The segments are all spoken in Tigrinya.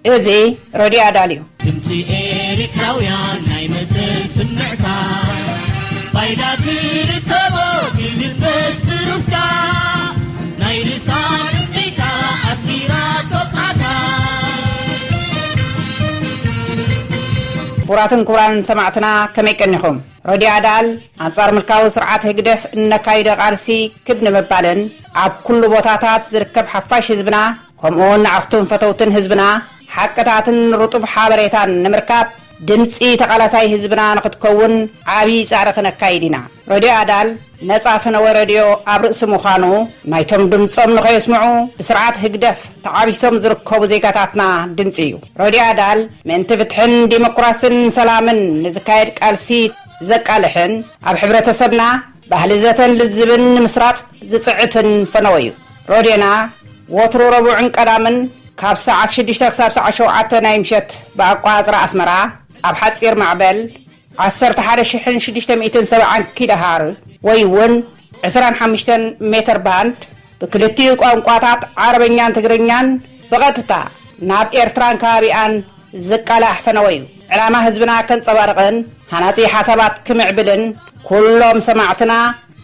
እዚ ረድዮ ኣዳል እዩ። ድምፂ ኤሪትራውያን ናይ መሰል ስምዕታ፣ ፋይዳ ትርከቦ ክልበስ ብሩፍታ፣ ናይ ልሳን እምቢታ ኣስጊራ ቶቃታ። ክቡራትን ክቡራን ሰማዕትና፣ ከመይ ቀኒኹም? ረድዮ ኣዳል ኣንጻር ምልካዊ ስርዓት ህግደፍ እነካይዶ ቃልሲ ክብ ንምባልን ኣብ ኩሉ ቦታታት ዝርከብ ሓፋሽ ህዝብና ከምኡውን ንኣኽቱም ፈተውትን ህዝብና ሓቅታትን ርጡብ ሓበሬታን ንምርካብ ድምፂ ተቓላሳይ ህዝብና ንኽትከውን ዓብዪ ጻዕሪ ክነካይድ ኢና። ረድዮ ኣዳል ነጻ ፈነወ ረድዮ ኣብ ርእሲ ምዃኑ ናይቶም ድምፆም ንኸየስምዑ ብስርዓት ህግደፍ ተዓቢሶም ዝርከቡ ዜጋታትና ድምፂ እዩ። ረድዮ ኣዳል ምእንቲ ፍትሕን ዲሞክራስን ሰላምን ንዝካየድ ቃልሲ ዘቃልሕን ኣብ ሕብረተሰብና ባህሊ ዘተን ልዝብን ንምስራጽ ዝጽዕትን ፈነወ እዩ። ሮድዮና ወትሩ ረቡዕን ቀዳምን ካብ ሰዓት ሽዱሽተ ክሳብ ሰዓት ሸውዓተ ናይ ምሸት ብኣቋጽራ ኣስመራ ኣብ ሓጺር ማዕበል ዓሰርተ ሓደ ሽሕን ሽዱሽተ ሚእትን ሰብዓን ኪሎ ሃርዝ ወይ እውን ዕስራን ሓሙሽተን ሜተር ባንድ ብክልቲኡ ቋንቋታት ዓረበኛን ትግርኛን ብቐጥታ ናብ ኤርትራን ከባቢኣን ዝቃላሕ ፈነወ እዩ። ዕላማ ህዝብና ከንጸባርቕን ሃናጺ ሓሳባት ክምዕብልን ኩሎም ሰማዕትና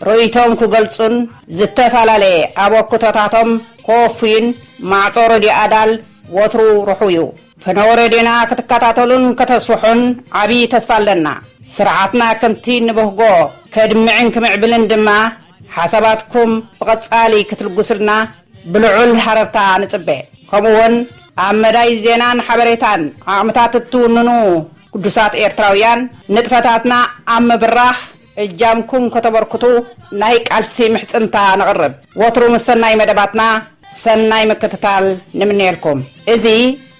ርእይቶም ክገልጹን ዝተፈላለየ ኣበርክቶታቶም ከወፍዩን ማዕጾ ረድዮ ኣዳል ወትሩ ርሑው እዩ። ፈነወ ረድዮና ክትከታተሉን ከተስፍሑን ዓብዪ ተስፋ ኣለና። ስርዓትና ከምቲ ንበህጎ ከድምዕን ክምዕብልን ድማ ሓሳባትኩም ብቐጻሊ ክትልግሱልና ብልዑል ሃረርታ ንጽበ። ከምኡውን ኣብ መዳይ ዜናን ሓበሬታን ዓቕምታት እትውንኑ ግዱሳት ኤርትራውያን ንጥፈታትና ኣብ ምብራኽ እጃምኩም ከተበርክቱ ናይ ቃልሲ ምሕጽንታ ነቕርብ። ወትሩ ምስ ሰናይ መደባትና ሰናይ ምክትታል ንምነየልኩም። እዚ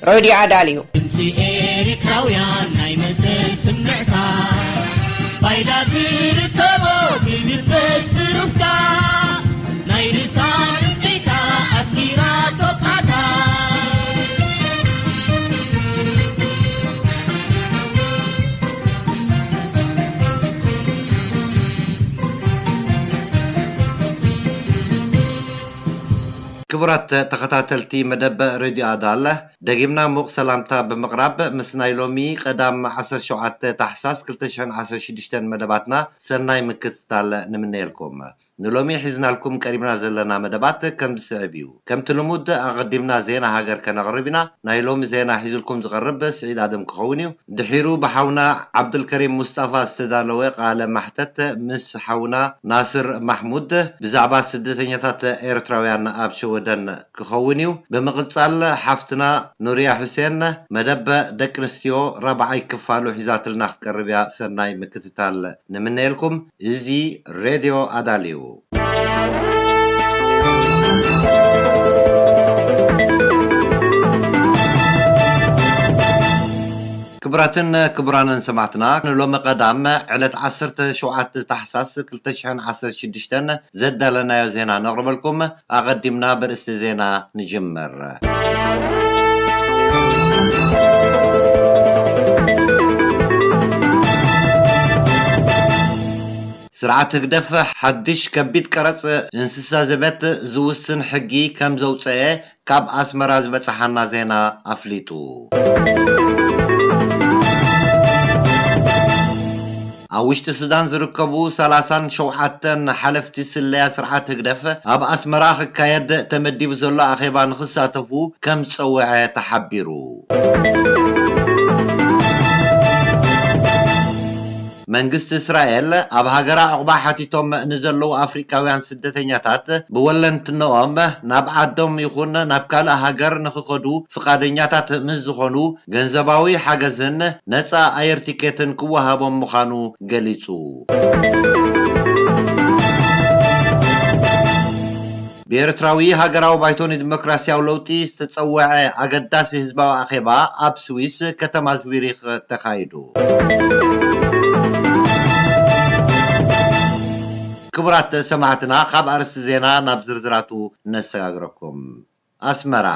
ሬድዮ ኣዳል እዩ። ድምፂ ኤሪትራውያን ናይ መሰል ስምዕታ፣ ፋይዳ ትርከቦ ክልበስ ብሩፍታ፣ ናይ ልሳን እምቢታ ኣስጊራ ቶቃታ። ክቡራት ተኸታተልቲ መደብ ሬድዮ ኣዳል፣ ደጊምና ሙቕ ሰላምታ ብምቕራብ፣ ምስ ናይ ሎሚ ቀዳም ዓሰርተ ሸውዓተ ታሕሳስ ክልተ ሽሕን ዓሰርተ ሽዱሽተን መደባትና ሰናይ ምክትታል ንምነየልኩም። ንሎሚ ሒዝናልኩም ቀሪብና ዘለና መደባት ከም ዝስዕብ እዩ። ከምቲ ልሙድ ኣቐዲምና ዜና ሃገር ከነቕርብ ኢና። ናይ ሎሚ ዜና ሒዙልኩም ዝቐርብ ስዒድ ኣደም ክኸውን እዩ። ድሒሩ ብሓውና ዓብዱልከሪም ሙስጣፋ ዝተዳለወ ቃለ ማሕተት ምስ ሓውና ናስር ማሕሙድ ብዛዕባ ስደተኛታት ኤርትራውያን ኣብ ሸወደን ክኸውን እዩ። ብምቕጻል ሓፍትና ኑርያ ሑሴን መደብ ደቂ ኣንስትዮ ራብዓይ ክፋሉ ሒዛትልና ክትቀርብ እያ። ሰናይ ምክትታል ንምነየልኩም። እዚ ሬድዮ ኣዳል እዩ። ክቡራትን ክቡራንን ሰማዕትና፣ ንሎሚ ቀዳም ዕለት ዓሰርተ ሸውዓተ ታሕሳስ ክልተ ሽሕን ዓሰርተ ሽዱሽተን ዘዳለናዮ ዜና ነቕርበልኩም። ኣቐዲምና ብርእስቲ ዜና ንጅምር። ስርዓት ህግደፍ ሓድሽ ከቢድ ቀረጽ እንስሳ ዘቤት ዝውስን ሕጊ ከም ዘውጸኤ ካብ ኣስመራ ዝበጽሓና ዜና ኣፍሊጡ። ኣብ ውሽጢ ሱዳን ዝርከቡ ሰላሳን ሸውዓተን ሓለፍቲ ስለያ ስርዓት ህግደፍ ኣብ ኣስመራ ክካየድ ተመዲቡ ዘሎ ኣኼባ ንኽሳተፉ ከም ዝጸውዐ ተሓቢሩ። መንግስቲ እስራኤል ኣብ ሃገራ ዑቕባ ሓቲቶም ንዘለዉ ኣፍሪቃውያን ስደተኛታት ብወለንትነኦም ናብ ዓዶም ይኹን ናብ ካልእ ሃገር ንኽኸዱ ፍቓደኛታት ምስ ዝኾኑ ገንዘባዊ ሓገዝን ነጻ ኣየር ቲኬትን ክወሃቦም ምዃኑ ገሊጹ። ብኤርትራዊ ሃገራዊ ባይቶ ንዲሞክራስያዊ ለውጢ ዝተጸውዐ ኣገዳሲ ህዝባዊ ኣኼባ ኣብ ስዊስ ከተማ ዝዊሪኽ ተኻይዱ። ክቡራት ሰማዕትና፣ ካብ ኣርእስቲ ዜና ናብ ዝርዝራቱ ነሰጋግረኩም። ኣስመራ።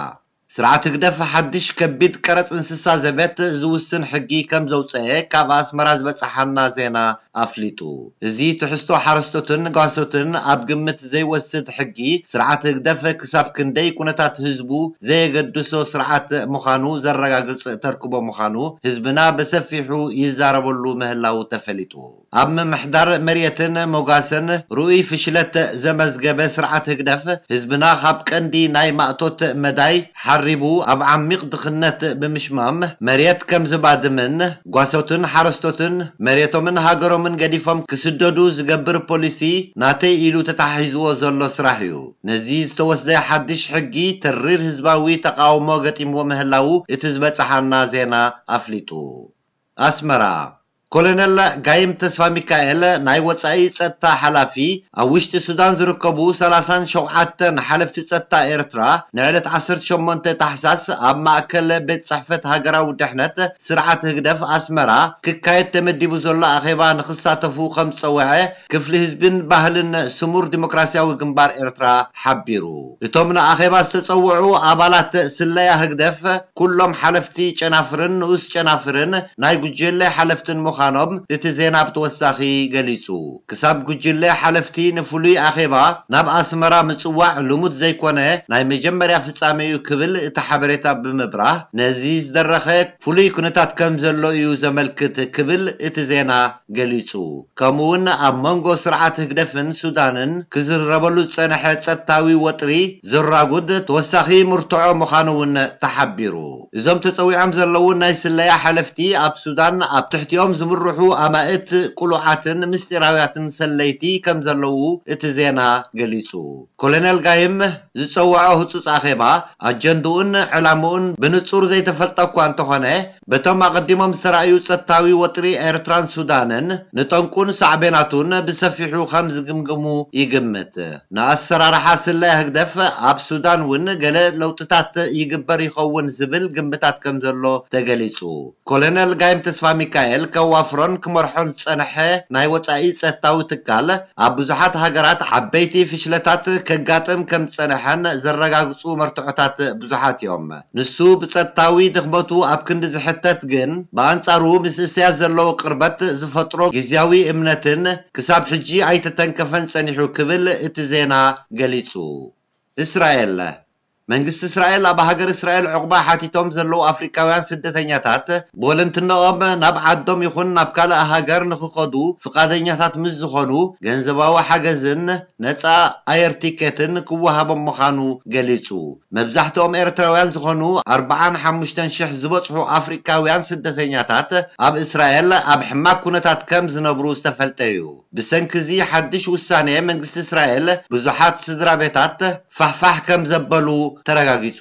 ስርዓት ህግደፍ ሓድሽ ከቢድ ቀረጽ እንስሳ ዘቤት ዝውስን ሕጊ ከም ዘውጸኤ ካብ ኣስመራ ዝበጽሓና ዜና ኣፍሊጡ። እዚ ትሕዝቶ ሓረስቶትን ጓሶትን ኣብ ግምት ዘይወስድ ሕጊ ስርዓት ህግደፍ ክሳብ ክንደይ ኩነታት ህዝቡ ዘየገድሶ ስርዓት ምዃኑ ዘረጋግጽ ተርክቦ ምዃኑ ህዝብና ብሰፊሑ ይዛረበሉ ምህላው ተፈሊጡ። ኣብ ምምሕዳር መሬትን ሞጋሰን ርኡይ ፍሽለት ዘመዝገበ ስርዓት ህግደፍ ህዝብና ካብ ቀንዲ ናይ ማእቶት መዳይ ሓሪቡ ኣብ ዓሚቕ ድኽነት ብምሽማም መሬት ከም ዝባድምን ጓሶትን ሓረስቶትን መሬቶምን ሃገሮምን ገዲፎም ክስደዱ ዝገብር ፖሊሲ ናተይ ኢሉ ተታሒዝዎ ዘሎ ስራሕ እዩ። ነዚ ዝተወስደ ሓድሽ ሕጊ ተሪር ህዝባዊ ተቓውሞ ገጢምዎ ምህላው እቲ ዝበጽሓና ዜና ኣፍሊጡ። ኣስመራ። ኮሎነል ጋይም ተስፋ ሚካኤል ናይ ወጻኢ ጸጥታ ሓላፊ ኣብ ውሽጢ ሱዳን ዝርከቡ ሰላሳን ሸውዓተን ሓለፍቲ ጸጥታ ኤርትራ ንዕለት ዓሰርተ ሸሞንተ ታሕሳስ ኣብ ማእከል ቤት ጽሕፈት ሃገራዊ ድሕነት ስርዓት ህግደፍ ኣስመራ ክካየድ ተመዲቡ ዘሎ ኣኼባ ንኽሳተፉ ከም ዝጸውዐ ክፍሊ ህዝብን ባህልን ስሙር ዲሞክራሲያዊ ግንባር ኤርትራ ሓቢሩ። እቶም ንኣኼባ ዝተጸውዑ ኣባላት ስለያ ህግደፍ ኩሎም ሓለፍቲ ጨናፍርን ንኡስ ጨናፍርን ናይ ጉጅለ ሓለፍትን ምዃኖም እቲ ዜና ብተወሳኺ ገሊጹ። ክሳብ ጉጅለ ሓለፍቲ ንፍሉይ ኣኼባ ናብ ኣስመራ ምጽዋዕ ልሙድ ዘይኮነ ናይ መጀመርያ ፍጻሜ እዩ ክብል እቲ ሓበሬታ ብምብራህ ነዚ ዝደረኸ ፍሉይ ኩነታት ከም ዘሎ እዩ ዘመልክት ክብል እቲ ዜና ገሊጹ። ከምኡውን ኣብ መንጎ ስርዓት ህግደፍን ሱዳንን ክዝረበሉ ዝጸንሐ ጸጥታዊ ወጥሪ ዘራጉድ ተወሳኺ ምርትዖ ምዃኑ እውን ተሓቢሩ። እዞም ተጸዊዖም ዘለዉ ናይ ስለያ ሓለፍቲ ኣብ ሱዳን ኣብ ትሕቲኦም ዝምርሑ ኣማእት ቅሉዓትን ምስጢራውያትን ሰለይቲ ከም ዘለዉ እቲ ዜና ገሊጹ። ኮሎኔል ጋይም ዝጸውዖ ህጹጽ ኣኼባ ኣጀንድኡን ዕላምኡን ብንጹር ዘይተፈልጠ እኳ እንተኾነ በቶም ኣቐዲሞም ዝተራእዩ ጸጥታዊ ወጥሪ ኤርትራን ሱዳንን ንጠንቁን ሳዕቤናቱን ብሰፊሑ ከም ዝግምግሙ ይግምት። ንኣሰራርሓ ስለያ ህግደፍ ኣብ ሱዳን እውን ገለ ለውጥታት ይግበር ይኸውን ዝብል ግምታት ከም ዘሎ ተገሊጹ። ኮሎነል ጋይም ተስፋ ሚካኤል ከዋፍሮን ክመርሖን ዝጸንሐ ናይ ወጻኢ ጸጥታዊ ትካል ኣብ ብዙሓት ሃገራት ዓበይቲ ፍሽለታት ከጋጥም ከም ዝጸንሐን ዘረጋግጹ መርትዖታት ብዙሓት እዮም። ንሱ ብጸጥታዊ ድኽመቱ ኣብ ክንዲ ዝሕተት ግን ብኣንጻሩ ምስ እስያስ ዘለዎ ቅርበት ዝፈጥሮ ግዝያዊ እምነትን ክሳብ ሕጂ ኣይተተንከፈን ጸኒሑ ክብል እቲ ዜና ገሊጹ። እስራኤል መንግስቲ እስራኤል ኣብ ሃገር እስራኤል ዕቑባ ሓቲቶም ዘለዉ ኣፍሪካውያን ስደተኛታት ብወለንትነኦም ናብ ዓዶም ይኹን ናብ ካልእ ሃገር ንኽኸዱ ፍቓደኛታት ምስ ዝኾኑ ገንዘባዊ ሓገዝን ነፃ ኣየር ቲኬትን ክወሃቦም ምዃኑ ገሊጹ። መብዛሕትኦም ኤርትራውያን ዝኾኑ ኣርብዓን ሓሙሽተን ሽሕ ዝበጽሑ ኣፍሪካውያን ስደተኛታት ኣብ እስራኤል ኣብ ሕማቅ ኩነታት ከም ዝነብሩ ዝተፈልጠ እዩ። ብሰንኪ እዚ ሓድሽ ውሳኔ መንግስቲ እስራኤል ብዙሓት ስድራ ቤታት ፋሕፋሕ ከም ዘበሉ ተረጋጊጹ።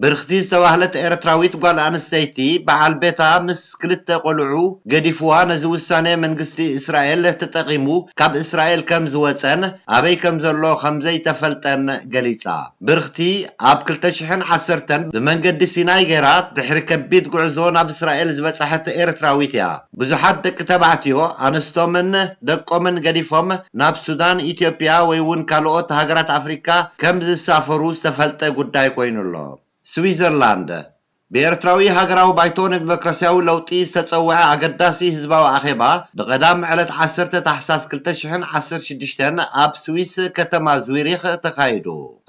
ብርኽቲ ዝተባህለት ኤርትራዊት ጓል ኣንስተይቲ በዓል ቤታ ምስ ክልተ ቆልዑ ገዲፍዋ ነዚ ውሳኔ መንግስቲ እስራኤል ተጠቒሙ ካብ እስራኤል ከም ዝወጸን ኣበይ ከም ዘሎ ከም ዘይተፈልጠን ገሊጻ። ብርኽቲ ኣብ ክልተ ሽሕን ዓሰርተን ብመንገዲ ሲናይ ገይራ ድሕሪ ከቢድ ጉዕዞ ናብ እስራኤል ዝበጽሐት ኤርትራዊት እያ። ብዙሓት ደቂ ተባዕትዮ ኣንስቶምን ደቆምን ገዲፎም ናብ ሱዳን፣ ኢትዮጵያ ወይ እውን ካልኦት ሃገራት ኣፍሪካ ከም ዝሳፈሩ ዝተፈልጠ ጉዳይ ኮይኑ ኣሎ። ስዊዘርላንድ ብኤርትራዊ ሃገራዊ ባይቶ ንዲሞክራሲያዊ ለውጢ ዝተጸውዐ ኣገዳሲ ህዝባዊ ኣኼባ ብቐዳም ዕለት ዓሰርተ ታሕሳስ ክልተ ሽሕን ዓሰርተ ሽዱሽተን ኣብ ስዊስ ከተማ ዙሪኽ ተኻይዱ።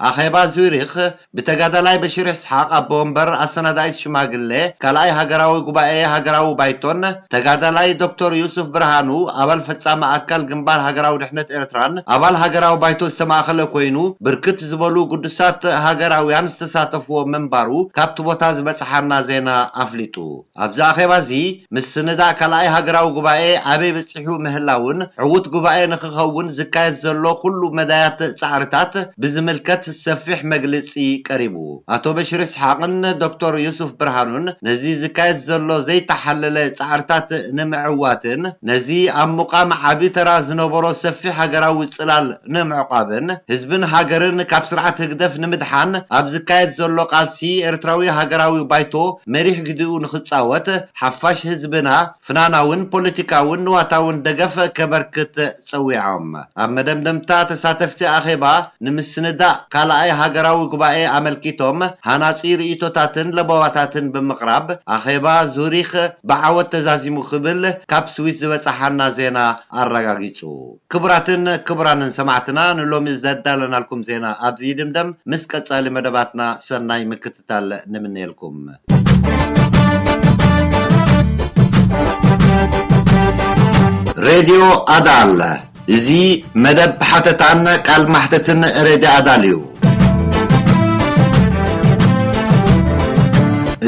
ኣኼባ ዙሪኽ ብተጋዳላይ በሽር ይስሓቕ ኣቦ ወንበር ኣሰናዳኢት ሽማግሌ ካልኣይ ሃገራዊ ጉባኤ ሃገራዊ ባይቶን ተጋዳላይ ዶክተር ዩሱፍ ብርሃኑ ኣባል ፈጻሚ ኣካል ግንባር ሃገራዊ ድሕነት ኤርትራን ኣባል ሃገራዊ ባይቶ ዝተማእኸለ ኮይኑ ብርክት ዝበሉ ግዱሳት ሃገራውያን ዝተሳተፍዎ ምንባሩ ካብቲ ቦታ ዝበጽሓና ዜና ኣፍሊጡ። ኣብዚ ኣኼባ እዚ ምስንዳእ ካልኣይ ሃገራዊ ጉባኤ ኣበይ በጺሑ ምህላውን ዕዉት ጉባኤ ንኽኸውን ዝካየድ ዘሎ ኩሉ መዳያት ጻዕርታት ብዝምልከት ሰፊሕ መግልጺ ቀሪቡ። ኣቶ በሽር እስሓቕን ዶክተር ዩሱፍ ብርሃኑን ነዚ ዝካየድ ዘሎ ዘይተሓለለ ጻዕርታት ንምዕዋትን ነዚ ኣብ ምቋም ዓቢ ተራ ዝነበሮ ሰፊሕ ሃገራዊ ጽላል ንምዕቋብን ህዝብን ሃገርን ካብ ስርዓት ህግደፍ ንምድሓን ኣብ ዝካየድ ዘሎ ቃልሲ ኤርትራዊ ሃገራዊ ባይቶ መሪሕ ግዲኡ ንኽጻወት፣ ሓፋሽ ህዝብና ፍናናውን ፖለቲካውን ንዋታውን ደገፍ ከበርክት ጸዊዖም። ኣብ መደምደምታ፣ ተሳተፍቲ ኣኼባ ንምስንዳእ ካልኣይ ሃገራዊ ጉባኤ ኣመልኪቶም ሃናጺ ርእይቶታትን ለበዋታትን ብምቕራብ፣ ኣኼባ ዙሪኽ ብዓወት ተዛዚሙ ክብል ካብ ስዊስ ዝበጻሓና ዜና ኣረጋጊጹ። ክቡራትን ክቡራንን ሰማዕትና፣ ንሎሚ ዘዳለናልኩም ዜና ኣብዚ ይድምደም። ምስ ቀጻሊ መደባትና ሰናይ ምክትታል ንምነየልኩም። ሬድዮ ኣዳል፣ እዚ መደብ ሓተታን ቃል ማሕተትን ሬድዮ ኣዳል እዩ።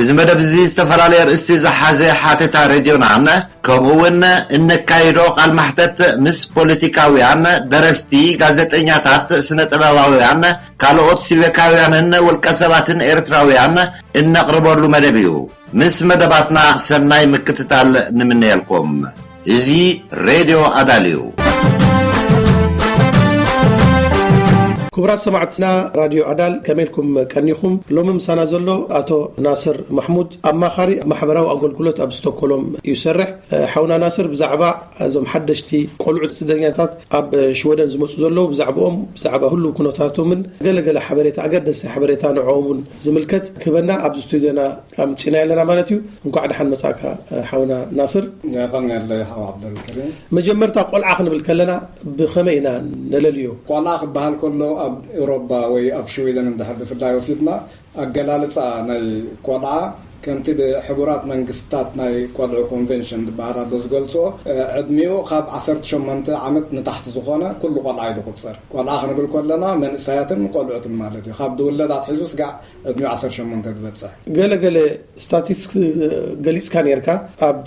እዚ መደብ እዚ ዝተፈላለየ ኣርእስቲ ዝሓዘ ሓተታ ሬድዮናን ከምኡ እውን እነካይዶ ቃል ማሕተት ምስ ፖለቲካውያን፣ ደረስቲ፣ ጋዜጠኛታት፣ ስነ ጥበባውያን፣ ካልኦት ሲቪካውያንን ውልቀ ሰባትን ኤርትራውያን እነቕርበሉ መደብ እዩ። ምስ መደባትና ሰናይ ምክትታል ንምነየልኩም። እዚ ሬድዮ ኣዳል እዩ። ክቡራት ሰማዕትና ራድዮ ኣዳል፣ ከመይ ኢልኩም ቀኒኹም? ሎሚ ምሳና ዘሎ ኣቶ ናስር ማሕሙድ፣ ኣማኻሪ ማሕበራዊ ኣገልግሎት ኣብ ስቶኮሎም እዩ ዝሰርሕ። ሓውና ናስር፣ ብዛዕባ እዞም ሓደሽቲ ቆልዑ ስደተኛታት ኣብ ሽወደን ዝመጹ ዘለዉ፣ ብዛዕባኦም፣ ብዛዕባ ህሉው ኩነታቶምን ገለ ገለ ሓበሬታ፣ ኣገደስቲ ሓበሬታ ንዕኦም እውን ዝምልከት ክህበና ኣብዚ ስቱድዮና ኣምጺእናዮ ኣለና ማለት እዩ። እንኳዕ ደሓን መጻእካ ሓውና ናስር። የቐንየለይ ሓው ዓብደልከሪም። መጀመርታ ቆልዓ ክንብል ከለና ብኸመይ ኢና ነለልዮ? ቆልዓ ክበሃል ከሎ ኣብ ኤውሮጳ ወይ ኣብ ሽዊደን እንድሕር ብፍላይ ወሲድና ኣገላልጻ ናይ ቆልዓ ከምቲ ብሕቡራት መንግስታት ናይ ቆልዑ ኮንቨንሽን ዝበሃል ኣሎ ዝገልጾ፣ እ፣ ዕድሚኡ ካብ ዓሰርተ ሸሞንተ ዓመት ንታሕቲ ዝኾነ ኩሉ ቆልዓ እዩ ዝቑጸር። ቆልዓ ክንብል ከለና መንእሰያትን ቆልዑትን ማለት እዩ። ካብ ዝውለድ ኣትሒዙ ስጋዕ ዕድሚኡ ዓሰርተ ሸሞንተ ዝበጽሕ። ገለ ገለ ስታቲስቲክስ ገሊጽካ ነርካ። ኣብ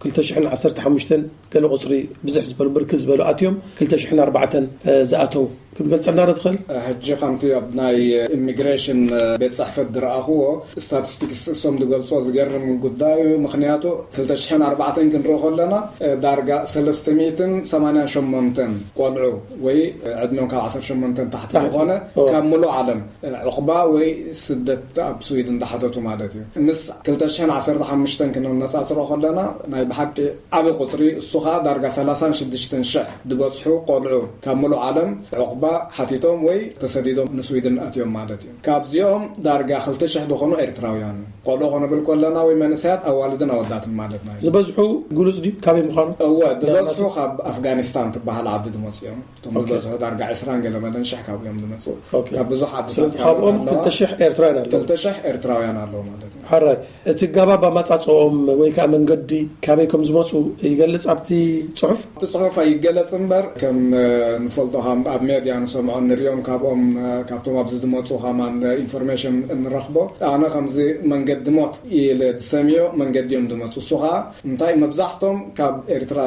ክልተ ሽሕን ዓሰርተ ሓሙሽተን ገለ ቁጽሪ ብዝሕ ዝበሉ፣ ብርክት ዝበሉ ኣትዮም፣ ክልተ ሽሕን ኣርባዕተን ዝኣተው። ክትገልጸልና ዶ ትኽእል? ሕጂ ከምቲ ኣብ ናይ ኢሚግሬሽን ቤት ጽሕፈት ዝረኣኽዎ ስታቲስቲክስ እሶም ዝገልጾ ዝገርም ጉዳይ እዩ። ምኽንያቱ ክልተ ሽሕን ኣርባዕተን ክንርኢ ከለና ዳርጋ ሰለስተ ሚእትን ሰማንያን ሸሞንተን ቆልዑ ወይ ዕድሚኦም ካብ ዓሰርተ ሸሞንተ ታሕቲ ታሕቲ። ዝኾነ ኦ። ካብ ምሉእ ዓለም ዑቕባ ወይ ስደት ኣብ ስዊድን ዝሓተቱ ማለት እዩ። ምስ ክልተ ሽሕን ዓሰርተ ሓሙሽተን ክነነጻጽሮ ከለና ናይ ብሓቂ ዓቢ ቁጽሪ፣ እሱ ኸኣ ዳርጋ ሰላሳን ሽዱሽተን ሽሕ ዝበጽሑ ቆልዑ ካብ ምሉእ ዓለም ዑቕባ ሓቲቶም ወይ ተሰዲዶም ንስዊድን ኣትዮም ማለት እዩ። ካብዚኦም ዳርጋ ክልተ ሽሕ ዝኾኑ ኤርትራውያን ቆልዑ ክንብል ከለና ወይ መንእሰያት ኣዋልድን ኣወዳትን ማለትና እዩ። ዝበዝሑ ግሉጽ ድዩ ካበይ ምዃኑ? እወ፣ ዝበዝሑ ካብ ኣፍጋኒስታን ትበሃል ዓዲ ዝመጹ እዮም። እቶም ኦኬ። ዝበዝሑ ዳርጋ ዕስራን ገለ መለን ሽሕ ካብኡ እዮም ዝመጹ። ኦኬ። ካብ ብዙሕ ዓድታት ስለዚ ካብኡ ካብኦም ኣለዋ። ክልተ ሽሕ ኤርትራውያን ኣለዉ። ክልተ ሽሕ ኤርትራውያን ኣለዉ ማለት እዩ። ሓራይ፣ እቲ ኣገባብ ኣመጻጽኦም ወይ ከኣ መንገዲ ካበይ ከም ዝመጹ ይገልጽ ኣብቲ ጽሑፍ? እቲ ጽሑፍ ኣይገለጽ እምበር፣ ከም፣ እ፣ ንፈልጦ፣ ከም ኣብ ሜድያ ንሰምዖ ንሪኦም፣ ካብኦም፣ እ፣ ካብቶም ኣብዚ ዝመጹ ከማን ኢንፎርሜሽን እንረኽቦ። ኣነ ከምዚ መንገዲ ሞት ኢለ ዝሰምዮ መንገዲ እዮም ዝመጹ። እሱ ኸኣ እንታይ፣ መብዛሕቶም ካብ ኤርትራ፣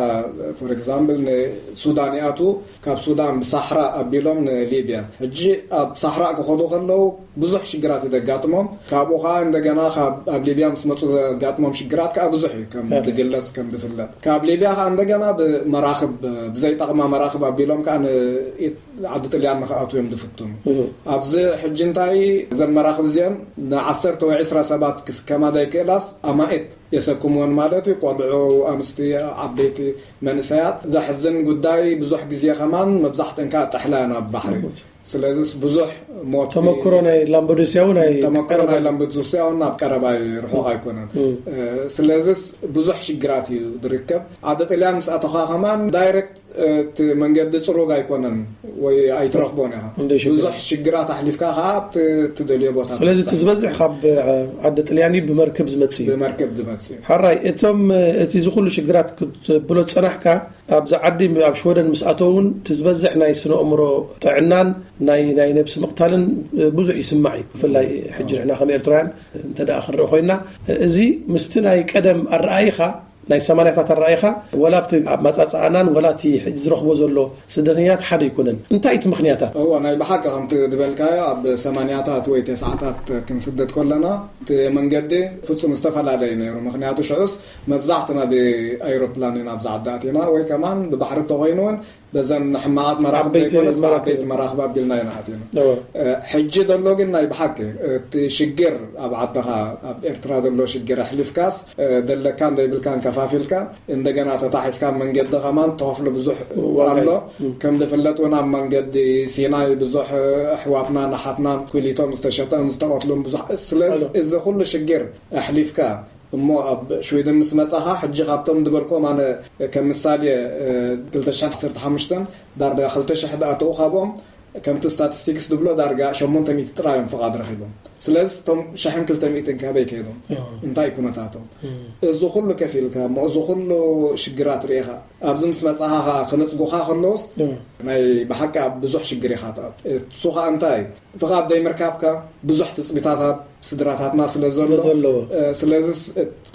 ፎር ኤግዛምፕል፣ ንሱዳን ይኣትዉ፣ ካብ ሱዳን ብሳሕራ ኣቢሎም ንሊብያ። ሕጂ ኣብ ሳሕራ ክኸዱ ከለዉ ብዙሕ ሽግራት እዩ ዘጋጥሞም። ካብኡ ኸዓ እንደገና ካብ፣ ኣብ ሊብያ ምስ መጹ ዘጋጥሞም ሽግራት ከኣ ብዙሕ እዩ፣ ከም ኣረ። ዝግለጽ፣ ከም ዝፍለጥ። ካብ ሊብያ ኸዓ እንደገና ብመራኽብ፣ ብዘይጠቕማ መራኽብ ኣቢሎም ከኣ ንኢት-፣ ዓዲ ጥልያን ንኽኣትዉ እዮም ዝፍትኑ። እህ። ኣብዚ ሕጂ እንታይ፣ እዘን መራኽብ እዚአን ንዓሰርተ ወይ ዕስራ ሰባት ክስከማ ዘይክእላስ ኣማኢት የሰክምወን ማለት እዩ። ቆልዑ፣ ኣንስቲ፣ ዓበይቲ፣ መንእሰያት። ዘሕዝን ጉዳይ፣ ብዙሕ ግዜ ከማን መብዛሕትአን ከኣ ጥሕላ እየን ኣብ ባሕሪ። ሞት። ስለዚስ ብዙሕ ሞት ተመክሮ ናይ ላምበዶስያ እውን ናይ ተመክሮ ናይ ቀረባ ላምበዶስያ እውን ኣብ ቀረባ እዩ፣ ርሑቕ ኣይኮነን። እም። እ፣ ስለዚስ ብዙሕ ሽግራት እዩ ዝርከብ። ዓዲ ጥልያን ምስ ኣተኻ ከማን ዳይሬክት እቲ መንገዲ ጽሩግ ኣይኮነን ወይ ኣይትረኽቦን ኢኻ። እንደ ሽግር። ብዙሕ ሽግራት ኣሕሊፍካ ከኣ ኣብቲ ትደልዮ ቦታ ስለዚ እቲ ትበጽሕ። ዝበዝሕ ካብ ዓዲ ጥልያን እዩ ብመርከብ ዝመጽእ እዩ። ብመርከብ ዝመጽእ እዩ። ሓራይ፣ እቶም፣ እቲ እዚ ኩሉ ሽግራት ክትብሎ ዝጸናሕካ፣ ኣብዚ ዓዲ ኣብ ሽወደን ምስ ኣተው እውን እቲ ዝበዝሕ ናይ ስነ ኣእምሮ ጥዕናን ናይ፣ ናይ ነብሲ ምቕታልን ብዙሕ ይስማዕ እዩ። ብፍላይ ሕጂ ንሕና ከም ኤርትራውያን እንተ ደኣ ክንርኢ ኮይንና፣ እዚ ምስቲ ናይ ቀደም ኣረኣይኻ ናይ ሰማንያታት ኣረኣይኻ፣ ወላ ኣብቲ ኣመጻጽኣናን ወላ እቲ ሕጂ ዝረኽቦ ዘሎ ስደተኛታት ሓደ ኣይኮነን። እንታይ እቲ ምኽንያታት? እወ፣ ናይ ብሓቂ ከምቲ ዝበልካዮ፣ ኣብ ሰማንያታት ወይ ተስዓታት ክንስደድ ከለና፣ እቲ መንገዲ ፍጹም ዝተፈላለየ ነይሩ። ምኽንያቱ ሽዑስ መብዛሕትና ብኣይሮፕላን ኢና ኣብዚ ዓዲ ኣቲና፣ ወይ ከማን ብባሕሪ እንተኾይኑ እውን በዘን ሕማቓት መራኽብ ዓበይቲ ዘይኮነስ መራኽብ። ብዓበይቲ መራኽብ ኣቢልና ኢና ኣቲና። እወ። ሕጂ ዘሎ ግን ናይ ብሓቂ እቲ ሽግር ኣብ ዓድኻ ኣብ ኤርትራ ዘሎ ሽግር ኣሕሊፍካስ ደለካን ዘይብልካን ከፋፊልካ እንደገና ተታሒዝካ መንገዲ ከማን ተኸፍሎ ብዙሕ ኣሎ። ከም ዝፍለጥ እውን ኣብ መንገዲ ሲናይ ብዙሕ ኣሕዋትናን ኣሓትናን ኩሊቶም ዝተሸጠን ዝተቐትሉን ብዙሕ። ስለዚ እዚ ኩሉ ሽግር ኣሕሊፍካ እሞ ኣብ ሽዊድን ምስ መጻኻ ሕጂ ካብቶም ዝበልኮም ኣነ ከም ምሳሌ ክልተ ሽሕን ዓሰርተ ሓሙሽተን ዳርጋ ክልተ ሽሕ ደኣ ተኡ ካብኦም ከምቲ ስታቲስቲክስ ዝብሎ ዳርጋ ሸሞንተ ሚእቲ ጥራይ እዮም ፍቓድ ረኺቦም። ስለዚ እቶም ሽሕን ክልተ ሚእትን ካበይ ከይዶም? እንታይ ኩነታቶም? እዚ ኩሉ ከፊልካ እሞ እዚ ኩሉ ሽግራት ርኢኻ ኣብዚ ምስ መጻኻ ከዓ ክነጽጉኻ ከለውስ ናይ ብሓቂ ኣብ ብዙሕ ሽግር ኢኻ ትኣቱ። እሱ ከዓ እንታይ ፍቓድ ዘይምርካብካ ብዙሕ ትጽቢታት ኣብ ስድራታትና ስለ ዘሎ ዘለዎ። ስለዚስ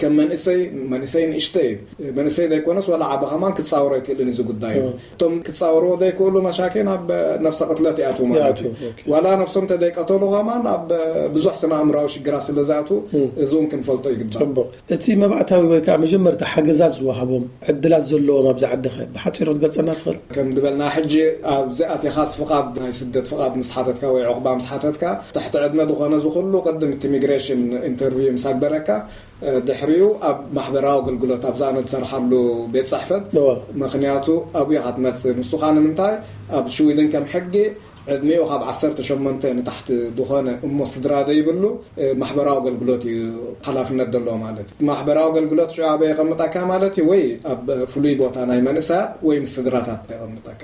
ከም መንእሰይ መንእሰይ ንእሽተይ መንእሰይ ዘይኮነስ ዋላ ዓቢ ከማን ክጻወሮ ኣይክእልን እዚ ጉዳይ። እቶም ክጻወርዎ ዘይክእሉ መሻኪን ኣብ ነፍሰ ቅትለት ይኣትዉ ማለት እዩ። ዋላ ነፍሶም ተደይቀተሉ ከማን ኣብ ብዙሕ ስነ ኣእምራዊ ሽግራት ስለ ዝኣትዉ እዚ እውን ክንፈልጦ ይግባእ። ጽቡቕ። እቲ መባእታዊ ወይ ከዓ መጀመርታ ሓገዛት ዝወሃቦም ዕድላት ዘለዎም ኣብዚ ዓድኸ ብሓፂሩ ክትገልጸና ትኽእል? ከም ዝበልና ሕጂ ኣብዚ ኣቲኻስ ፍቓድ ናይ ስደት ፍቓድ ምስ ሓተትካ ወይ ዕቑባ ምስ ሓተትካ ትሕቲ ዕድመ ዝኾነ ዝኹሉ ቅድም እቲ ኢሚግሬሽን ኢንተርቪው ምስ ኣግበረካ ድሕሪኡ ኣብ ማሕበራዊ ኣገልግሎት ኣብዛ ኣነ ዝሰርሓሉ ቤት ፅሕፈት ምክንያቱ ኣብኡ ኢኻ ትመፅእ። ንሱኻ ንምንታይ ኣብ ሽዊድን ከም ሕጊ ዕድሚኡ ካብ ዓሰርተ ሸሞንተ ንታሕቲ ዝኾነ እሞ ስድራ ዘይብሉ ማሕበራዊ ኣገልግሎት እዩ ሓላፍነት ዘለዎ ማለት እዩ። ማሕበራዊ ኣገልግሎት ሽዑ ኣበይ የቐምጠካ ማለት እዩ? ወይ ኣብ ፍሉይ ቦታ ናይ መንእሰያት ወይ ምስ ስድራታት የቐምጠካ።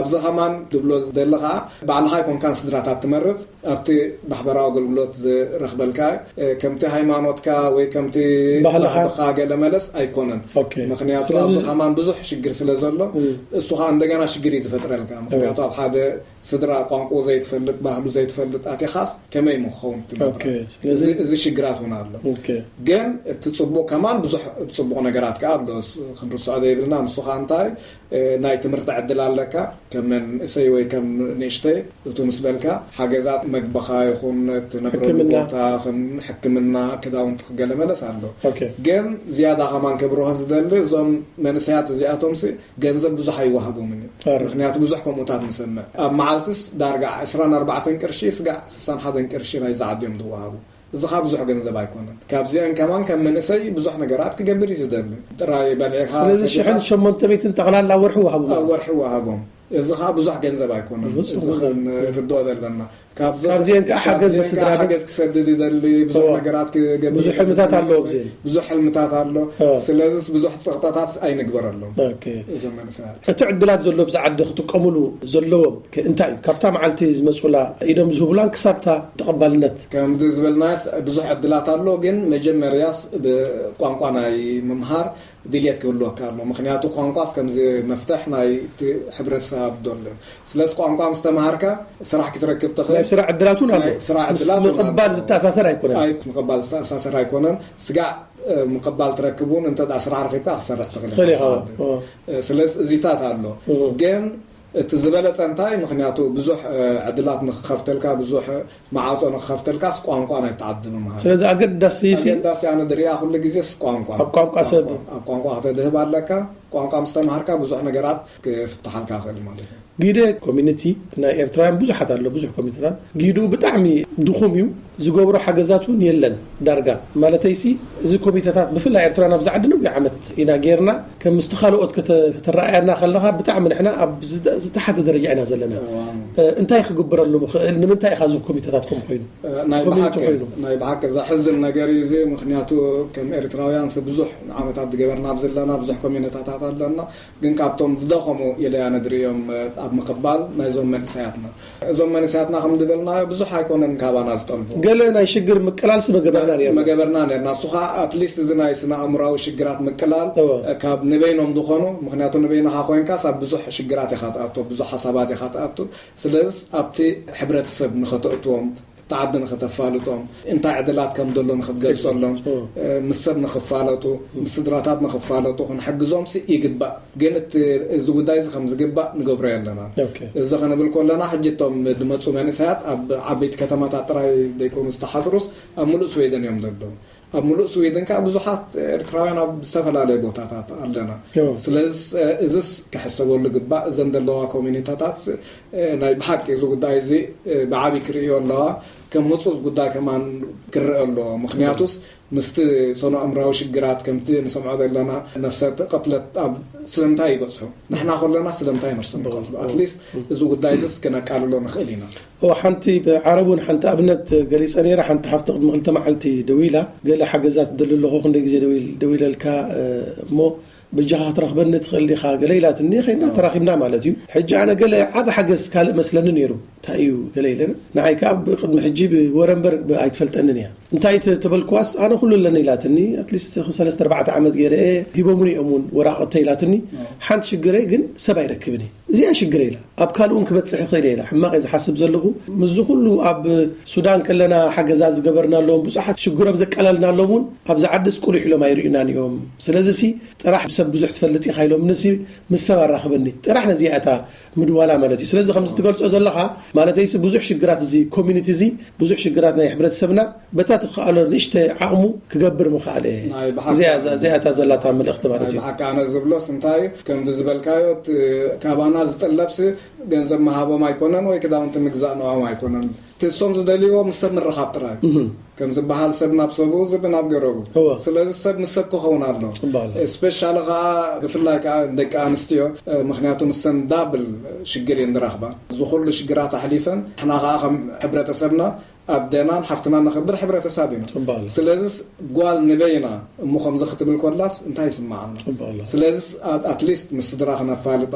ኣብዚ ከማን ትብሎ ዝደሊ ከዓ ባዕልኻ ኣይኮንካን ስድራታት ትመርፅ። ኣብቲ ማሕበራዊ ኣገልግሎት ዝረኽበልካ ከምቲ ሃይማኖትካ ወይ ከምቲ ባህልኻ ገለ መለስ ኣይኮነን። ምክንያቱ ኣብዚ ከማን ብዙሕ ሽግር ስለ ዘሎ እሱ ከዓ እንደገና ሽግር እዩ ዝፈጥረልካ። ምክንያቱ ኣብ ሓደ ስድራ ቋንቋ ዘይትፈልጥ ባህሉ ዘይትፈልጥ ኣቲኻስ ከመይ ምክኸውን ትነብረ? እዚ ሽግራት እውን ኣሎ። ግን እቲ ፅቡቅ ከማን ብዙሕ ፅቡቅ ነገራት ከዓ ኣሎ። ክንርስዖ ዘይብልና ንሱ ከዓ እንታይ ናይ ትምህርቲ ዕድል ኣለካ ከም መንእሰይ ወይ ከም ንእሽተይ እቱ ምስ በልካ ሓገዛት መግብኻ ይኹን ትነብረሉ ቦታ ከም ሕክምና ክዳውንቲ ክገለ መለስ ኣሎ። ግን ዝያዳ ከማን ክብርሆ ዝደሊ እዞም መንእሰያት እዚኣቶም ሲ ገንዘብ ብዙሕ ኣይወሃቦምን እዩ። ምክንያቱ ብዙሕ ከምኡታት ንሰምዕ ኣብ መዓልትስ ዳርጋ ዕስራን ኣርባዕተን ቅርሺ ስጋዕ ስሳን ሓደን ቅርሺ ናይ ዝዓድዮም ዝወሃቡ እዚ ካ ብዙሕ ገንዘብ ኣይኮነን። ካብዚአን ከማን ከም መንእሰይ ብዙሕ ነገራት ክገብር እዩ ዝደሊ። ጥራይ በልዒኻ ስለዚ ሰጊኻስ ሽሕን ሸሞንተ ሚእትን ጠቕላላ ወርሒ ወሃቡ ኣብ ማለት ወርሒ ወሃቦም። እዚ ካ ብዙሕ ገንዘብ ኣይኮነን። እዚ ክንርድኦ ዘለና። ካብዚአን ከዓ ሓገዝ ካብዚአን ከዓ ስድራ ቤት ሓገዝ ክሰድድ ይደሊ። ብዙሕ ነገራት ክገብር ብዙሕ ይደሊ። ሕልምታት ኣለዎ ኣብዚአን። ብዙሕ ሕልምታት ኣሎ። ስለዚስ ብዙሕ ፀቕጣታት ኣይንግበረሎም። እዞም መንእሰያት እቲ ዕድላት ዘሎ ብዛ ዓዲ ክጥቀሙሉ ዘለዎም እንታይ እዩ? ካብታ መዓልቲ ዝመፁላ ኢዶም ዝህቡላን ክሳብታ ተቐባልነት ከምዚ ዝበልናስ ብዙሕ ዕድላት ኣሎ። ግን መጀመርያስ ብቋንቋ ናይ ምምሃር ድልየት ክህልወካ ኣሎ። ምክንያቱ ቋንቋስ ከምዚ መፍትሕ ናይ እቲ ሕብረተሰብ ኣብ ዘሎ። ስለዚ ቋንቋ ምስ ተምሃርካ ስራሕ ክትረክብ ትኽእል። ናይ ስራሕ ዕድላት እውን ኣሎ። ናይ ስራሕ ምስ ዕድላት እውን ኣሎ። ምቕባል ዝተኣሳሰር ኣይኮነን። ኣይ፣ ምቕባል ዝተኣሳሰር ኣይኮነን። ስጋዕ ምቕባል ትረክብ እውን እንተ ደኣ ስራሕ ረኺብካ ክትሰርሕ ትኽእል ኢኻ። ስለዚ እዚታት ኣሎ። ግን እቲ ዝበለፀ እንታይ ምክንያቱ ብዙሕ ዕድላት ንክኸፍተልካ ብዙሕ መዓፆ ንክኸፍተልካስ ቋንቋ ናይ ተዓዲ ምምሃር ስለዚ ኣገዳሲ ኣገዳሲ ኣነ ድሪኣ ኩሉ ግዜስ ቋንቋ ኣብ ቋንቋ ሰብ ኣብ ቋንቋ ከተድህብ ኣለካ። ቋንቋ ምስ ተምሃርካ ብዙሕ ነገራት ክፍትሓልካ ክእል ማለት እዩ። ጊደ ኮሚኒቲ ናይ ኤርትራውያን ብዙሓት ኣሎ ብዙሕ ኮሚኒቲታት ጊዱ ብጣዕሚ ድኹም እዩ። ዝገብሮ ሓገዛት እውን የለን ዳርጋ ማለተይሲ እዚ ኮሚተታት ብፍላይ ኤርትራ ናብዚ ዓዲ ነዊሕ ዓመት ኢና ጌርና። ከም ምስቲ ካልኦት ከተረኣያና ከለኻ ብጣዕሚ ንሕና ኣብ ዝተሓተ ደረጃ ኢና ዘለና። እንታይ ክግበረሉ ምኽእል? ንምንታይ ኢኻ እዚ ኮሚተታት ከም ኮይኑ ናይ ብሓቂ ዘሕዝን ነገር እዩ እዚ። ምክንያቱ ከም ኤርትራውያን ብዙሕ ዓመታት ዝገበርና ኣብ ዘለና ብዙሕ ኮሚኒታታት ኣለና። ግን ካብቶም ዝደኸሙ ኢለያ ንድሪኦም ኣብ ምቕባል ናይዞም መንእሰያትና እዞም መንእሰያትና ከም ዝበልናዮ ብዙሕ ኣይኮነን ካባና ዝጠልቡ። ገለ ናይ ሽግር ምቅላልሲ መገበርና ነርና። መገበርና ነርና። እሱ ከዓ ኣትሊስት እዚ ናይ ስነ ኣእምራዊ ሽግራት ምቅላል ካብ ንበይኖም ዝኾኑ ምክንያቱ ንበይንኻ ኮይንካስ ኣብ ብዙሕ ሽግራት ኢኻ ትኣቶ ብዙሕ ሓሳባት ኢኻ ትኣቱ። ስለዚ ኣብቲ ሕብረተሰብ ንኸተእትዎም እቲ ዓዲ ንኸተፋልጦም እንታይ ዕድላት ከም ዘሎ ንኽትገልጸሎም ምስ ሰብ ንኽፋለጡ ምስ ስድራታት ንኽፋለጡ ክንሕግዞምሲ ይግባእ። ግን እቲ እዚ ጉዳይ እዚ ከም ዝግባእ ንገብሮ የለና። እዚ ክንብል ከለና ሕጂ እቶም ዝመፁ መንእሰያት ኣብ ዓበይቲ ከተማታት ጥራይ ዘይኮኑ ዝተሓፅሩስ ኣብ ሙሉእ ስዌደን እዮም ዘለዉ። ኣብ ሙሉእ ስዊድን ከዓ ብዙሓት ኤርትራውያን ኣብ ዝተፈላለየ ቦታታት ኣለና። ስለዚ እዚስ ክሕሰበሉ ግባእ። እዘን ዘለዋ ኮሚኒታታት ናይ ብሓቂ እዚ ጉዳይ እዚ ብዓቢ ክርእዮ ኣለዋ። ከም ህፁፅ ጉዳይ ከማን ክረአ ኣለዎ። ምክንያቱስ ምስቲ ሰኖ ኣእምራዊ ሽግራት ከምቲ ንሰምዖ ዘለና ነፍሰ ቅትለት ኣብ ስለምንታይ ይበፅሑ? ንሕና ከለና ስለምንታይ ነፍሶም ይቀትሉ? ኣትሊስት እዚ ጉዳይ እዚስ ክነቃልሎ ንኽእል ኢና። እዎ፣ ሓንቲ ብዓረብ እውን ሓንቲ ኣብነት ገሊፀ ነይረ። ሓንቲ ሓፍቲ ቅድሚ ክልተ መዓልቲ ደዊላ፣ ገለ ሓገዛት ደሊ ኣለኹ፣ ክንደይ ግዜ ደዊል- ደዊለልካ እሞ ብጃኻ ክትረኽበኒ ትኽእል ዲኻ ገለ ኢላትኒ። ኸይና ተራኺብና ማለት እዩ። ሕጂ ኣነ ገለ ዓብ ሓገዝ ካልእ መስለኒ ነይሩ። እንታይ እዩ ገለ ኢለ ንዓይ ከዓ ብቅድሚ ሕጂ ብወረ እምበር ኣይትፈልጠንን እያ። እንታይ ተበልክዋስ ኣነ ኩሉ ኣለኒ ኢላትኒ። ኣትሊስት ሰለስተ ኣርባዕተ ዓመት ገይረ እየ፣ ሂቦምኒ እዮም እውን ወራቐተይ ኢላትኒ። ሓንቲ ሽግረይ ግን ሰብ ኣይረክብን እየ። እዚኣ ሽግረ ኢላ ኣብ ካልእ እውን ክበፅሕ ይኽእል እየ ኢላ ሕማቕ እየ ዝሓስብ ዘለኹ። ምስዚ ኩሉ ኣብ ሱዳን ከለና ሓገዛ ዝገበርናሎም ብዙሓት ሽግሮም ዘቀለልናሎም እውን ኣብዚ ዓድስ ቁሊሕ ኢሎም ኣይርእዩናን እዮም። ስለዚ ሲ ጥራሕ ሰብ ብዙሕ ትፈልጥ ኢኻ ኢሎም ንሲ ምስ ሰብ ኣራኽበኒ ጥራሕ ነዚኣ እታ ምድዋላ ማለት እዩ። ስለዚ ከምዚ ትገልጾ ዘለኻ ማለተይሲ ብዙሕ ሽግራት እዚ ኮሚኒቲ እዚ ብዙሕ ሽግራት ናይ ሕብረተሰብና በታ ትኸኣሎ ንእሽተ ዓቕሙ ክገብር ምኽኣለ። እዚኣ እታ ዘላታ መልእኽቲ ማለት እዩ። ብሓቂ ኣነ ዝብሎስ እንታይ እዩ፣ ከምዚ ዝበልካዮ ካባና ዝጥለብሲ ገንዘብ መሃቦም ኣይኮነን ወይ ክዳውንቲ ምግዛእ ንዖም ኣይኮነን። እቲ እሶም ዝደልይዎ ምስ ሰብ ምርኻብ ጥራይ። ከም ዝበሃል ሰብ ናብ ሰብኡ ዝብ ናብ ገረቡ። ስለዚ ሰብ ምስ ሰብ ክኸውን ኣሎ። ስፔሻሊ ከዓ ብፍላይ ከዓ ደቂ ኣንስትዮ፣ ምክንያቱ ንሰን ዳብል ሽግር እየን ዝረኽባ። እዚ ኩሉ ሽግራት ኣሕሊፈን ንሕና ከዓ ከም ሕብረተሰብና ኣደናን ሓፍትና ነኽብር ሕብረተሰብ ኢና። ስለዚስ ጓል ንበይና እሞ ከምዚ ክትብል ኮላስ እንታይ ይስምዓና? ስለዚስ ኣትሊስት ምስ ስድራ ክነፋልጣ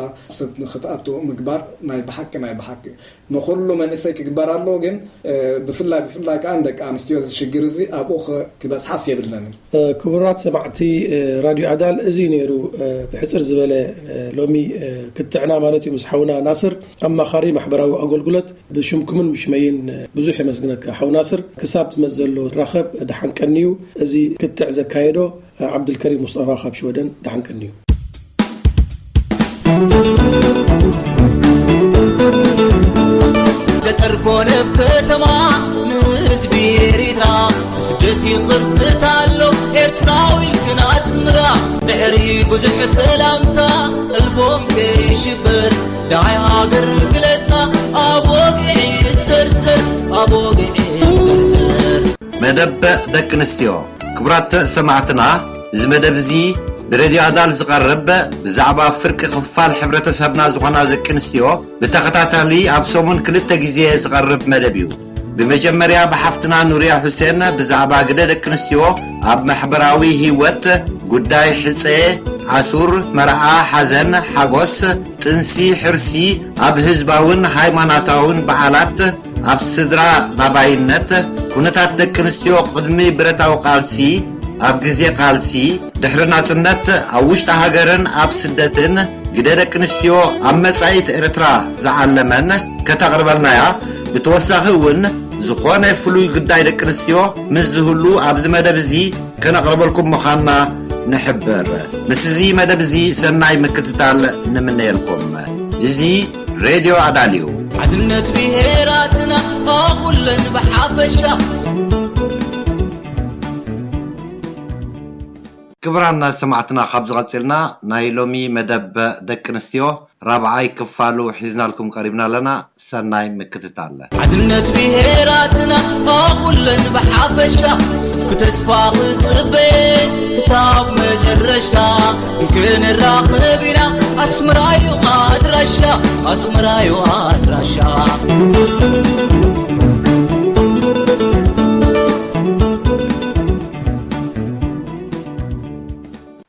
ክትኣቱ ምግባር ናይ ብሓቂ ናይ ብሓቂ ንኹሉ መንእሰይ ክግበር ኣለዎ። ግን ብፍላይ ብፍላይ ከዓ ንደቂ ኣንስትዮ እዚ ሽግር እዚ ኣብኡ ክበፅሓስ የብለንን። ክቡራት ሰማዕቲ ራድዮ ኣዳል፣ እዚ ነይሩ ብሕፅር ዝበለ ሎሚ ክትዕና ማለት እዩ ምስ ሓውና ናስር ኣማኻሪ ማሕበራዊ ኣገልግሎት። ብሽምኩምን ብሽመይን ብዙሕ የመስግነካ ሓው ናስር። ክሳብ ትመጽእ ዘሎ ራኸብ ደሓን ቀንዩ። እዚ ክትዕ ዘካየዶ ዓብዱልከሪም ሙስጠፋ ካብ ሽወደን ደሓን ቀንዩ። ገጠር ኮነ ከተማ ንህዝቢ ኤሪትራ ብስደት ይኽርትት ኣሎ ኤርትራዊ ግን ኣስምራ ድሕሪ ብዙሕ ሰላምታ ኣልቦም ከይሽበር ዳይ ሃገር ግለጻ ኣብ ወግዒ ዘርዘር ኣብ ወግዒ ዘርዘር። መደብ ደቂ ኣንስትዮ። ክቡራት ሰማዕትና፣ እዚ መደብ እዚ ብሬድዮ ኣዳል ዝቐርብ ብዛዕባ ፍርቂ ክፋል ሕብረተሰብና ዝኾና ደቂ ኣንስትዮ ብተኸታታሊ ኣብ ሰሙን ክልተ ግዜ ዝቐርብ መደብ እዩ። ብመጀመርያ ብሓፍትና ኑርያ ሑሴን ብዛዕባ ግደ ደቂ ኣንስትዮ ኣብ ማሕበራዊ ህይወት፣ ጉዳይ ሕጸ፣ ዓሱር፣ መርዓ፣ ሓዘን፣ ሓጎስ፣ ጥንሲ፣ ሕርሲ፣ ኣብ ህዝባውን ሃይማኖታውን በዓላት፣ ኣብ ስድራ ናባይነት፣ ኩነታት ደቂ ኣንስትዮ ቅድሚ ብረታዊ ቃልሲ፣ ኣብ ግዜ ቃልሲ፣ ድሕሪ ናጽነት፣ ኣብ ውሽጢ ሃገርን ኣብ ስደትን፣ ግደ ደቂ ኣንስትዮ ኣብ መጻኢት ኤርትራ ዝዓለመን ከተቕርበልናያ። ብተወሳኺ እውን ዝኾነ ፍሉይ ጉዳይ ደቂ ኣንስትዮ ምስ ዝህሉ ኣብዚ መደብ እዚ ከነቕርበልኩም ምዃንና ንሕብር። ምስዚ መደብ እዚ ሰናይ ምክትታል ንምነየልኩም። እዚ ሬድዮ ኣዳል እዩ። ሓድነት ብሄራትና ኣኹለን ብሓፈሻ። ክቡራን ሰማዕትና፣ ካብ ዝቐጽልና ናይ ሎሚ መደብ ደቂ ኣንስትዮ ራብዓይ ክፋሉ ሒዝናልኩም ቀሪብና ኣለና። ሰናይ ምክትታል። ሓድነት ብሄራትና ኣኹለን ብሓፈሻ ብተስፋ ክጽበ ክሳብ መጨረሽታ ክንራኸብ ኢና። ኣስመራዩ ኣድራሻ ኣስመራዩ ኣድራሻ።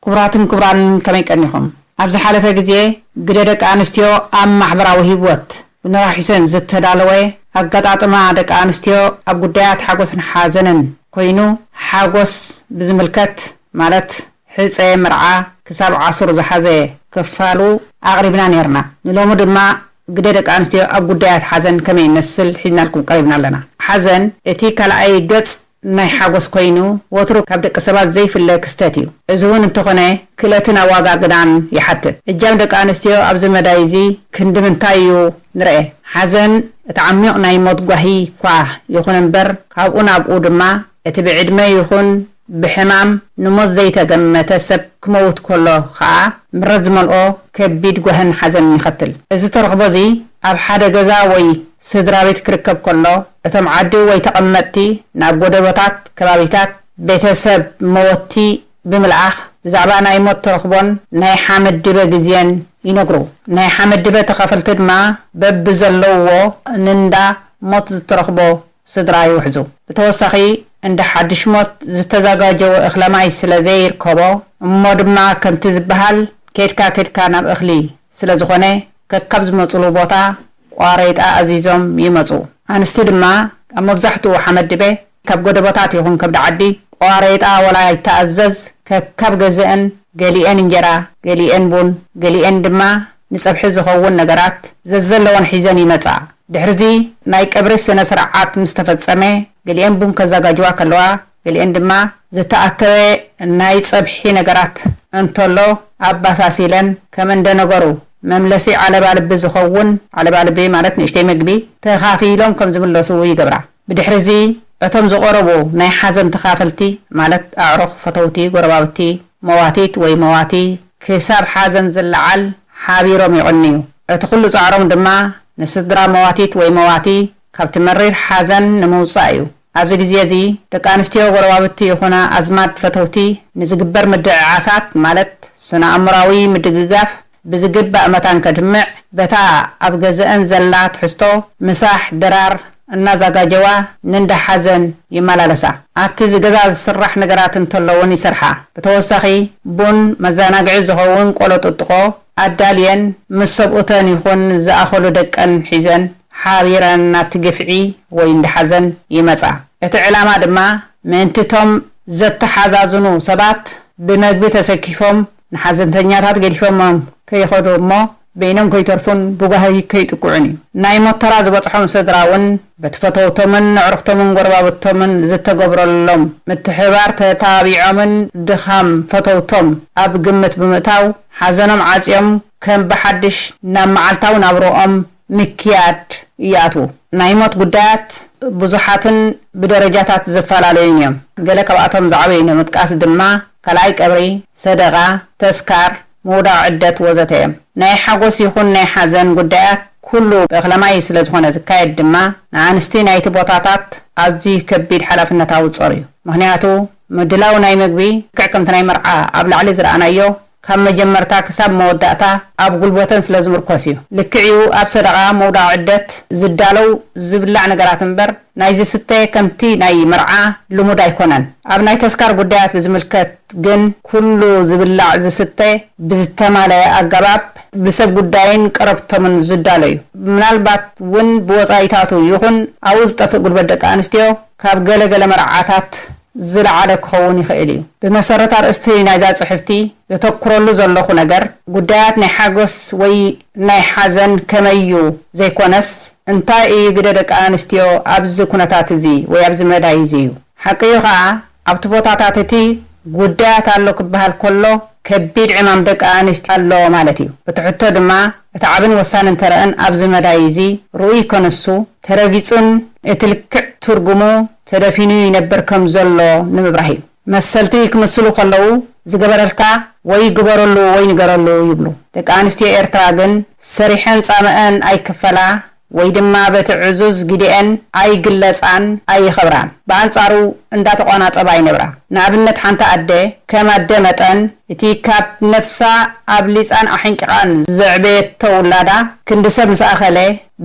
ክቡራትን ክቡራን፣ ከመይ ቀኒኹም? ኣብ ዝሓለፈ ግዜ ግደ ደቂ ኣንስትዮ ኣብ ማሕበራዊ ህይወት ብኑራ ሑሴን ዝተዳለወ ኣገጣጥማ ደቂ ኣንስትዮ ኣብ ጉዳያት ሓጎስን ሓዘንን ኮይኑ፣ ሓጎስ ብዝምልከት ማለት ሕፀ፣ መርዓ ክሳብ ዓሱር ዝሓዘ ክፋሉ ኣቕሪብና ነይርና። ንሎሚ ድማ ግደ ደቂ ኣንስትዮ ኣብ ጉዳያት ሓዘን ከመይ ይመስል ሒዝናልኩም ቀሪብና ኣለና። ሓዘን እቲ ካልኣይ ገጽ ናይ ሓጎስ ኮይኑ፣ ወትሩ ካብ ደቂ ሰባት ዘይፍለ ክስተት እዩ። እዚ እውን እንተኾነ፣ ክእለትን ኣዋጋግዳን ይሓትት። እጃም ደቂ ኣንስትዮ ኣብዚ መዳይ እዚ ክንዲ ምንታይ እዩ ንርኤ። ሓዘን እቲ ዓሚቕ ናይ ሞት ጓሂ እኳ ይኹን እምበር፣ ካብኡ ናብኡ ድማ እቲ ብዕድመ ይኹን ብሕማም ንሞት ዘይተገመተ ሰብ ክመውት ከሎ ኸኣ ምረት ዝመልኦ ከቢድ ጓህን ሓዘንን ይኸትል። እዚ ተረኽቦ እዚ ኣብ ሓደ ገዛ ወይ ስድራ ቤት ክርከብ ከሎ፣ እቶም ዓዲ ወይ ተቐመጥቲ ናብ ጎደቦታት ከባቢታት ቤተሰብ መወቲ ብምልኣኽ ብዛዕባ ናይ ሞት ተረኽቦን ናይ ሓመድ ድበ ግዜን ይነግሩ። ናይ ሓመድ ድበ ተኻፈልቲ ድማ በብዘለውዎ ንንዳ ሞት ዝተረኽቦ ስድራ ይውሕዙ። ብተወሳኺ እንዳ ሓድሽ ሞት ዝተዘጋጀወ እኽለ ማይ ስለ ዘይርከቦ እሞ ድማ ከምቲ ዝበሃል ኬድካ ኬድካ ናብ እኽሊ ስለ ዝኾነ ከካብ ዝመፁሉ ቦታ ቋሬጣ ኣዚዞም ይመፁ። ኣንስቲ ድማ ኣብ መብዛሕትኡ ሓመድ ድበ ካብ ጎደቦታት ይኹን ከብዲ ዓዲ ቋሬጣ ወላ ኣይተኣዘዝ ከካብ ገዝአን ገሊአን እንጀራ፣ ገሊአን ቡን፣ ገሊአን ድማ ንፀብሒ ዝኸውን ነገራት ዘዘለወን ሒዘን ይመፃ። ድሕርዚ ናይ ቀብሪ ስነ ስርዓት ምስ ተፈፀመ ገሊአን ቡን ከዘጋጅዋ ከለዋ ገሊአን ድማ ዝተኣከበ ናይ ፀብሒ ነገራት እንተሎ ኣባሳሲለን ከም እንደነገሩ መምለሲ ዓለባ ልቢ ዝኸውን ዓለባ ልቢ ማለት ንእሽተይ ምግቢ ተኻፊሎም ከም ዝምለሱ ይገብራ። ብድሕርዚ እቶም ዝቐረቡ ናይ ሓዘን ተኻፈልቲ ማለት ኣዕሩኽ፣ ፈተውቲ፣ ጎረባብቲ፣ መዋቲት ወይ መዋቲ ክሳብ ሓዘን ዝለዓል ሓቢሮም ይቕንዩ። እቲ ኩሉ ጻዕሮም ድማ ንስድራ መዋቲት ወይ መዋቲ ካብቲ መሪር ሓዘን ንምውጻእ እዩ። ኣብዚ ግዜ እዚ ደቂ ኣንስትዮ ጎረባብቲ ይኹና ኣዝማድ ፈተውቲ ንዝግበር ምድዕዓሳት ማለት ስነ ኣእምራዊ ምድግጋፍ ብዝግባእ መታን ከድምዕ በታ ኣብ ገዘአን ዘላ ትሕዝቶ ምሳሕ ድራር እናዛጋጀዋ ንንዳ ሓዘን ይመላለሳ። ኣብቲ ዝገዛ ዝስራሕ ነገራት እንተሎ እውን ይሰርሓ። ብተወሳኺ ቡን፣ መዘናግዒ ዝኸውን ቆሎ ጥጥቆ ኣዳልየን ምስ ሰብኡተን ይኹን ዝኣኸሉ ደቀን ሒዘን ሓቢረን ናብቲ ግፍዒ ወይ እንዳ ሓዘን ይመጻ። እቲ ዕላማ ድማ ምእንቲ እቶም ዘተሓዛዝኑ ሰባት ብመግቢ ተሰኪፎም ንሓዘንተኛታት ገዲፎሞም ከይኸዱ እሞ በይኖም ከይተርፉን ብጓሂ ከይጥቅዑን እዩ። ናይ ሞት ተራ ዝበጽሖም ስድራ እውን በቲ ፈተውቶምን ኣዕሩኽቶምን ጎረባብቶምን ዝተገብረሎም ምትሕብባር ተታቢዖምን ድኻም ፈተውቶም ኣብ ግምት ብምእታው ሓዘኖም ዓጽዮም ከም ብሓድሽ ናብ መዓልታዊ ናብርኦም ምክያድ ይኣትዉ። ናይ ሞት ጉዳያት ብዙሓትን ብደረጃታት ዝፈላለዩን እዮም። ገለ ካብኣቶም ዝዓበዩ ንምጥቃስ ድማ ካልኣይ ቀብሪ፣ ሰደቓ፣ ተስካር፣ ምውዳቕ ዕደት ወዘተ እዮም። ናይ ሓጎስ ይኹን ናይ ሓዘን ጉዳያት ኩሉ ብእኽለ ማይ ስለ ዝኾነ ዝካየድ ድማ ንኣንስቲ ናይቲ ቦታታት ኣዝዩ ከቢድ ሓላፍነታዊ ጾር እዩ። ምኽንያቱ ምድላው ናይ ምግቢ ልክዕ ከምቲ ናይ መርዓ ኣብ ላዕሊ ዝረኣናዮ ካብ መጀመርታ ክሳብ መወዳእታ ኣብ ጉልበተን ስለ ዝምርኮስ እዩ። ልክዕ እዩ ኣብ ሰደቓ ምውዳቕ ዕደት ዝዳለው ዝብላዕ ነገራት እምበር ናይ ዝስተ ከምቲ ናይ መርዓ ልሙድ ኣይኮነን። ኣብ ናይ ተስካር ጉዳያት ብዝምልከት ግን ኩሉ ዝብላዕ ዝስተ ብዝተማለአ ኣገባብ ብሰብ ጉዳይን ቀረብቶምን ዝዳሎ እዩ። ምናልባት እውን ብወጻኢታቱ ይኹን ኣብኡ ዝጠፍእ ጉልበት ደቂ ኣንስትዮ ካብ ገለ ገለ መርዓታት ዝለዓለ ክኸውን ይኽእል እዩ። ብመሰረት ኣርእስቲ ናይዛ ጽሕፍቲ ዘተኩረሉ ዘለኹ ነገር ጉዳያት ናይ ሓጎስ ወይ ናይ ሓዘን ከመይ እዩ ዘይኮነስ እንታይ እዩ ግደ ደቂ ኣንስትዮ ኣብዚ ኩነታት እዚ ወይ ኣብዚ መዳይ እዚ እዩ። ሓቂ እዩ ኸኣ ኣብቲ ቦታታት እቲ ጉዳያት ኣሎ ክበሃል ከሎ ከቢድ ዕማም ደቂ ኣንስትዮ ኣሎ ማለት እዩ። እቲ ሕቶ ድማ እቲ ዓብን ወሳንን ተረአን ኣብዚ መዳይ እዚ ርኡይ ከነሱ ተረጊጹን እቲ ልክዕ ትርጉሙ ተደፊኑ ይነብር ከም ዘሎ ንምብራህ እዩ። መሰልቲ ክምስሉ ከለዉ ዝገበረልካ ወይ ግበረሉ ወይ ንገረሉ ይብሉ። ደቂ ኣንስትዮ ኤርትራ ግን ሰሪሐን ጻመአን ኣይክፈላ ወይ ድማ በቲ ዕዙዝ ግዲአን ኣይግለጻን ኣይኸብራን። ብኣንጻሩ እንዳተቋናጸባ ይነብራ። ንኣብነት ሓንቲ ኣደ ከም ኣደ መጠን እቲ ካብ ነፍሳ ኣብሊጻን ኣሕንቂቓን ዘዕበየቶ ውላዳ ክንዲ ሰብ ምስ ኣኸለ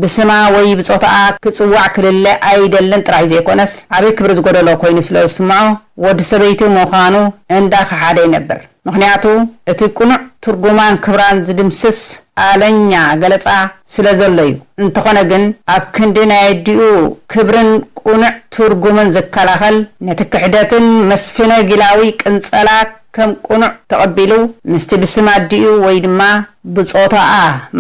ብስማ ወይ ብጾታኣ ክጽዋዕ ክልለ ኣይደልን ጥራይ ዘይኮነስ ዓብዪ ክብሪ ዝጎደሎ ኮይኑ ስለ ዝስምዖ ወዲ ሰበይቲ ምዃኑ እንዳኸሓደ ይነብር። ምኽንያቱ እቲ ቅኑዕ ትርጉማን ክብራን ዝድምስስ ኣለኛ ገለጻ ስለ ዘሎ እዩ። እንተኾነ ግን ኣብ ክንዲ ናይ ኣዲኡ ክብርን ቅኑዕ ትርጉምን ዝከላኸል ነቲ ክሕደትን መስፍነ ጊላዊ ቅንጸላ ከም ቅኑዕ ተቐቢሉ ምስቲ ብስም ኣዲኡ ወይ ድማ ብጾታኣ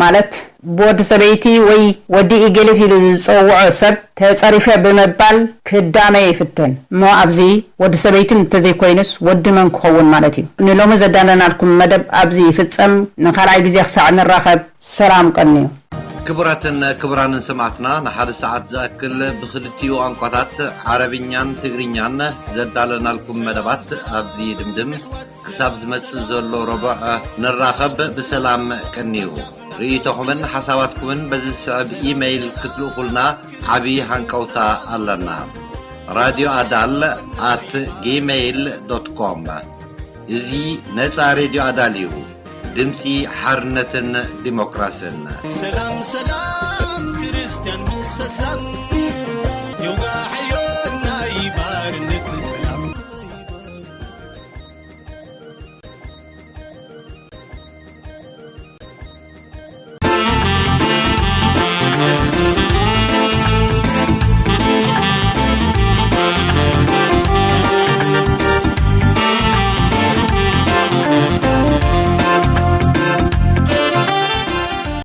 ማለት ብወዲ ሰበይቲ ወይ ወዲ ኢገሊት ኢሉ ዝጸውዖ ሰብ ተጸሪፈ ብምባል ክዳመ ይፍትን እሞ ኣብዚ ወዲ ሰበይትን እንተዘይኮይኑስ ወዲ መን ክኸውን ማለት እዩ። ንሎሚ ዘዳለናልኩም መደብ ኣብዚ ይፍጸም። ንኻልኣይ ግዜ ክሳዕ ንራኸብ ሰላም ቀንዩ። ክቡራትን ክቡራንን ሰማዕትና፣ ንሓደ ሰዓት ዝኣክል ብኽልቲኡ ቋንቋታት ዓረብኛን ትግርኛን ዘዳለናልኩም መደባት ኣብዚ ድምድም። ክሳብ ዝመጽእ ዘሎ ረቡዕ ንራኸብ። ብሰላም ቀንዩ። ርእይቶኹምን ሓሳባትኩምን በዚ ዝስዕብ ኢመይል ክትልእኹልና ዓቢ ሃንቀውታ ኣለና። ራድዮ ኣዳል ኣት ጂሜይል ዶት ኮም። እዚ ነጻ ሬድዮ ኣዳል እዩ። ድምጺ ሓርነትን ዲሞክራስን። ሰላም ሰላም ክርስቲያን ምስ ኣስላም